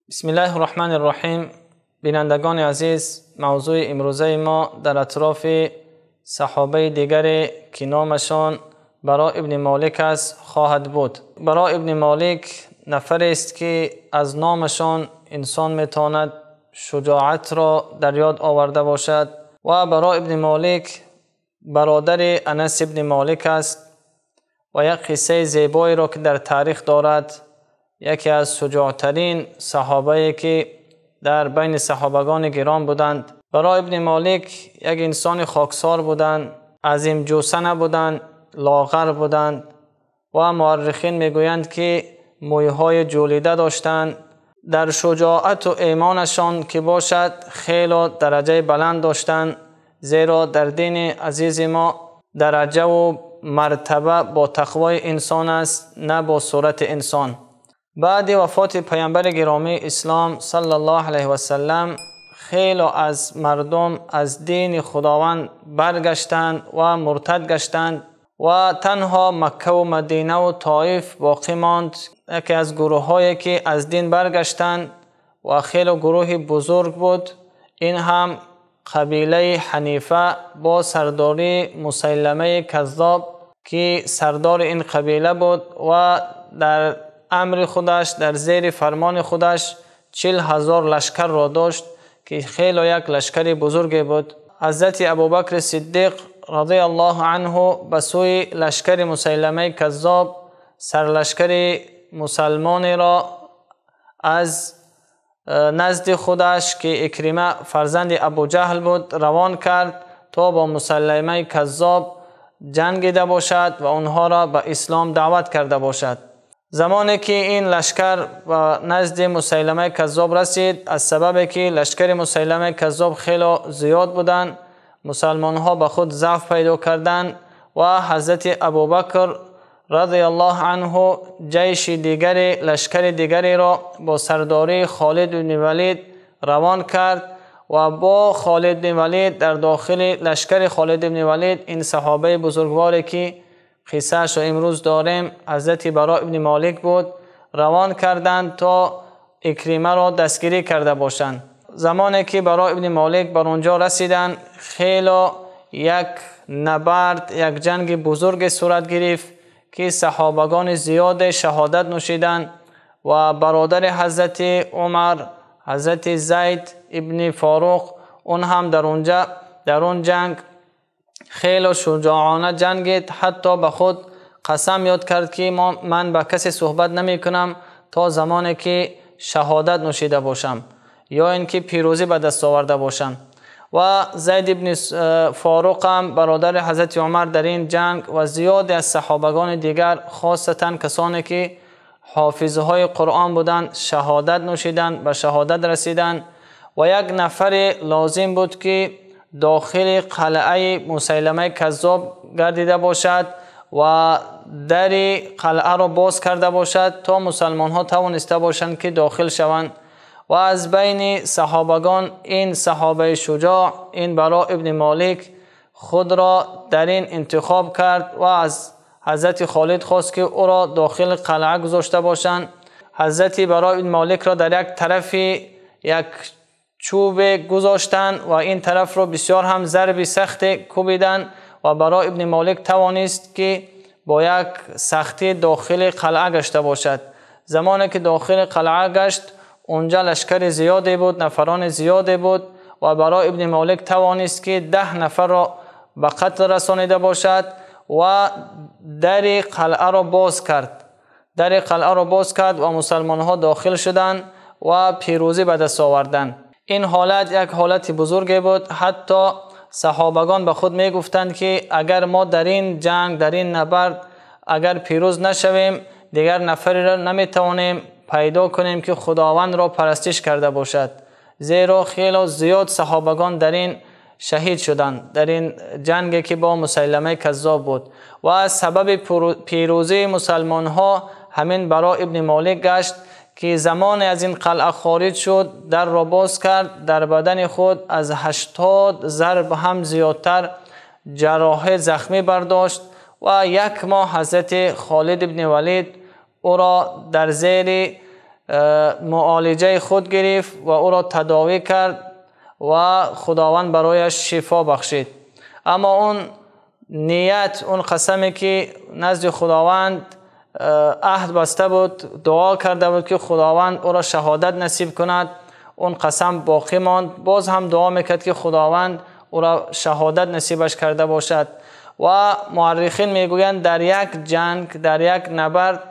بسم الله الرحمن الرحیم. بینندگان عزیز، موضوع امروزه ما در اطراف صحابه دیگری که نامشان براء ابن مالک است خواهد بود. براء ابن مالک نفری است که از نامشان انسان میتواند شجاعت را در یاد آورده باشد و براء ابن مالک برادر انس ابن مالک است و یک قصه زیبایی را که در تاریخ دارد، یکی از شجاعترین صحابه که در بین صحابگان گران بودند. براء ابن مالک یک انسان خاکسار بودند، عظیم جثه نبودند، لاغر بودند و مورخین میگویند که مویهای جولیده داشتند. در شجاعت و ایمانشان که باشد خیلی درجه بلند داشتند، زیرا در دین عزیز ما درجه و مرتبه با تقوای انسان است، نه با صورت انسان. بعد وفات پیامبر گرامی اسلام صلی الله علیه و سلم، خیلی از مردم از دین خداوند برگشتند و مرتد گشتند و تنها مکه و مدینه و طائف باقی ماند. یکی از گروه هایی که از دین برگشتند و خیلی گروه بزرگ بود، این هم قبیله حنیفه با سرداری مسیلمه کذاب که سردار این قبیله بود و در امر خودش، در زیر فرمان خودش 40,000 لشکر را داشت که خیلی یک لشکر بزرگ بود. حضرت ابوبکر صدیق رضی الله عنه به سوی لشکر مسیلمه کذاب، سرلشکر مسلمان را از نزد خودش که اکریمه فرزند ابو جهل بود روان کرد تا با مسیلمه کذاب جنگیده باشد و آنها را به اسلام دعوت کرده باشد. زمانی که این لشکر به نزد مسیلمه کذاب رسید، از سبب که لشکر مسیلمه کذاب خیلی زیاد بودند، مسلمان ها به خود ضعف پیدا کردند و حضرت ابوبکر رضی الله عنه جیش دیگری، لشکر دیگری را با سرداری خالد بن ولید روان کرد و با خالد بن ولید در داخل لشکر خالد بن ولید این صحابه بزرگواری که قصه‌اش را امروز داریم، حضرت براء ابن مالک بود، روان کردند تا اکریمه را دستگیری کرده باشند. زمانی که براء ابن مالک بر آنجا رسیدند، خیلی یک نبرد، یک جنگ بزرگ صورت گرفت که صحابگان زیاد شهادت نوشیدند و برادر حضرت عمر، حضرت زید ابن فاروق، اون هم در اونجا در اون جنگ خیلی شجاعانه جنگید، حتی به خود قسم یاد کرد که من با کسی صحبت نمی کنم تا زمانی که شهادت نوشیده باشم یا اینکه پیروزی به دست آورده باشم. و زید ابن فاروق هم برادر حضرت عمر در این جنگ و زیاد از صحابگان دیگر، خاصتا کسانی که حافظهای قرآن بودند، شهادت نوشیدند، به شهادت رسیدند و یک نفر لازم بود که داخل قلعه مسیلمه کذاب گردیده باشد و در قلعه را باز کرده باشد تا مسلمان ها توانسته باشند که داخل شوند. و از بین صحابگان این صحابه شجاع، این براء ابن مالک خود را در این انتخاب کرد و از حضرت خالد خواست که او را داخل قلعه گذاشته باشند. حضرت براء ابن مالک را در یک طرف یک چوب گذاشتند و این طرف را بسیار هم ضرب سخت کوبیدند و براء ابن مالک توانست که با یک سختی داخل قلعه گشته باشد. زمانی که داخل قلعه گشت، اونجا لشکر زیادی بود، نفران زیادی بود و براء ابن مالک توانست که 10 نفر را به قتل رسانیده باشد و در قلعه را باز کرد. در قلعه را باز کرد و مسلمان ها داخل شدند و پیروزی به دست آوردند. این حالت یک حالت بزرگی بود، حتی صحابگان به خود می گفتند که اگر ما در این جنگ، در این نبرد اگر پیروز نشویم، دیگر نفری را نمی توانیم پیدا کنیم که خداوند را پرستش کرده باشد، زیرا خیلی زیاد صحابگان در این شهید شدند، در این جنگی که با مسیلمه کذاب بود. و سبب پیروزی مسلمان ها همین براء ابن مالک گشت که زمان از این قلعه خارج شد، در را باز کرد، در بدن خود از 80 ضرب هم زیادتر جراحه زخمی برداشت و یک ماه حضرت خالد ابن ولید او را در زیر муолиҷаи худ гирифт ва ӯро тадовӣ кард ва худованд барояш шифо бахшид. Аммо он ният, он қасаме ки назди худованд аҳд баста буд, дуо карда буд ки худованд ӯро шаҳодат насиб кунад, он қасам боқӣ монд. Боз ҳам дуо мекард ки худованд ӯро шаҳодат насибаш карда бошад. Ва муаррихин мегӯянд дар як ҷанг, дар як набард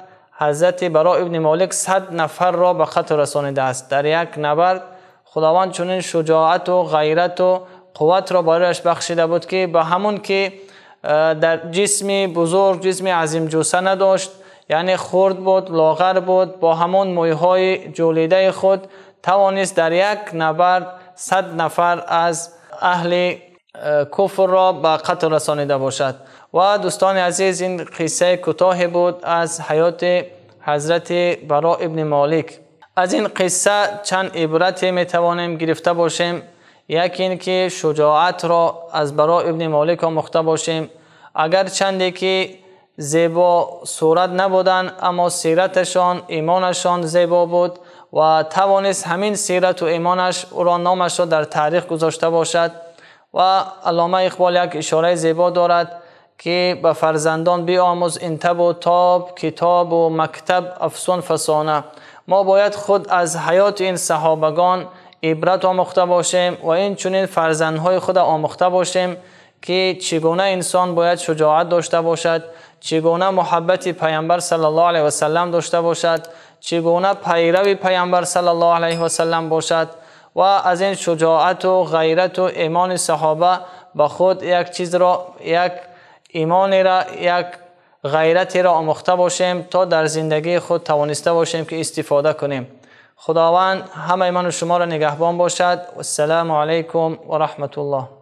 ҳазрати Баро ибни Молик 100 нафарро ба қатл расонидааст. Дар як набард худованд чунин шуҷоату ғайрату қувватро барояш бахшида буд ки ба ҳамон ки дар ҷисми бузург, ҷисми азимҷуса надошт, яъне хурд буд, лоғар буд, бо ҳамон мӯйҳои ҷӯлидаи худ тавонист дар як набард 100 нафар аз аҳли куфрро ба қатл расонида бошад. Ва дӯстони азиз, ин қиссаи кӯтоҳе буд аз ҳаёти ҳазрати Баро ибни Молик. Аз ин қисса чанд ибрате метавонем гирифта бошем. Яке ин ки шуҷоатро аз Баро ибни Молик омӯхта бошем. Агарчанде ки зебо сурат набуданд, аммо сираташон, имонашон зебо буд ва тавонист ҳамин сирату имонаш ӯро номашро дар таърих гузошта бошад. Ва Аллома Иқбол як ишораи зебо дорад ки ба фарзандон биомӯз ин табу тоб, китобу мактаб афсун фасона. Мо бояд худ аз ҳаёти ин саҳобагон ибрат омӯхта бошем ва инчунин фарзандҳои худро омӯхта бошем ки чӣ гуна инсон бояд шуҷоат дошта бошад, чӣ гуна муҳаббати Паёмбар саллаллоҳу алайҳи васаллам дошта бошад, чӣ гуна пайрави Паёмбар саллаллоҳу алайҳи васаллам бошад ва аз ин шуҷоату ғайрату имони саҳоба ба худ як чизро, як имонеро, як ғайратеро омӯхта бошем то дар зиндагии худ тавониста бошем ки истифода кунем. Худованд ҳамаи ману шуморо нигаҳбон бошад. Ассалому алайкум ва раҳматуллоҳ.